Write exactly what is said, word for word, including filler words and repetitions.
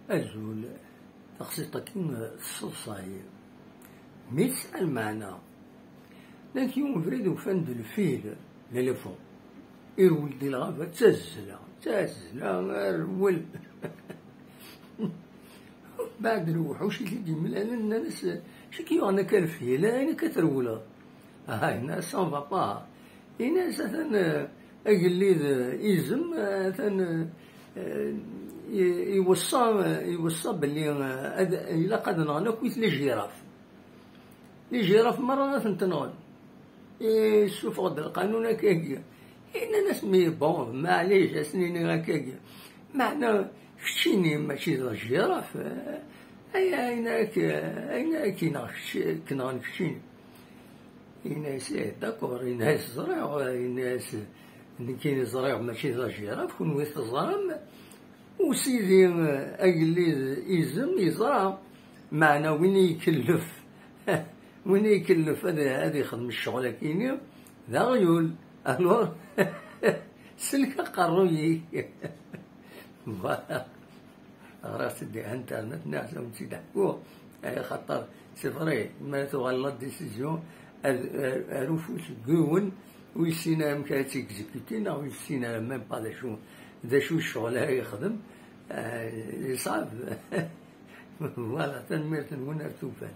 Azul, taqsiṭ-agi tesseḍsay, mi tesɛa lmeɛna. Llan yiwen ubrid ufan-d lfil, l'éléphant, irwel di lɣaba, d tazzla, d tazzla, irwel. Mbeɛd lewḥuc i t-id-yemlalen, nnan-as: "Acu k-yuɣen akka lfil, ayen akka trewleḍ?" Ah, yenna-as: "Ça ne va pas." Yenna-as: "Atan, eh, agellid, eh, izem, eh, atan, eh, eh, i-, iweṣṣa, eh, iweṣṣa belli, eh, ad, ilaq ad nɣen akk les girafes. Les girafes merra ad tent-nɣen." Isuffeɣ-d lqanun akkagi. Yenna-as: "Mi bon, maɛlic, ad sen-iniɣ akkagi. Meɛna keččini mačči d ajiṛaf, eh, ay, ayen ak-, ayen ak-ineɣ kečč-, k-nɣen keččini." Yenna-as: "Eh, d'accord." Yenna-as: "Ẓriɣ." Yenna-as: "Nekkini ẓriɣ mačči d ajiṛaf, kunwi teẓram." Usidi, eh, agellid izem, yeẓra, meɛna win i ikellef, win i ikellef ad, ad ixdem ccɣel akini, d aɣyul. Alors, selk aqerruy-ik. Voilà. Ɣriɣ-tt-id di internet, nniɣ-as ad wen-tt-id-ḥkuɣ. Eh, xaṭer, c'est vrai, ma tuɣal la décision, ar, ar, ar ufus n yiwen ur yessin ara amek ara tt-exécuter, neɣ ur yessin ara même pas d acu, d acu ccɣel ara yexdem, eh, yeṣɛeb. Voilà, tanemmirt-nwen, ar tufat.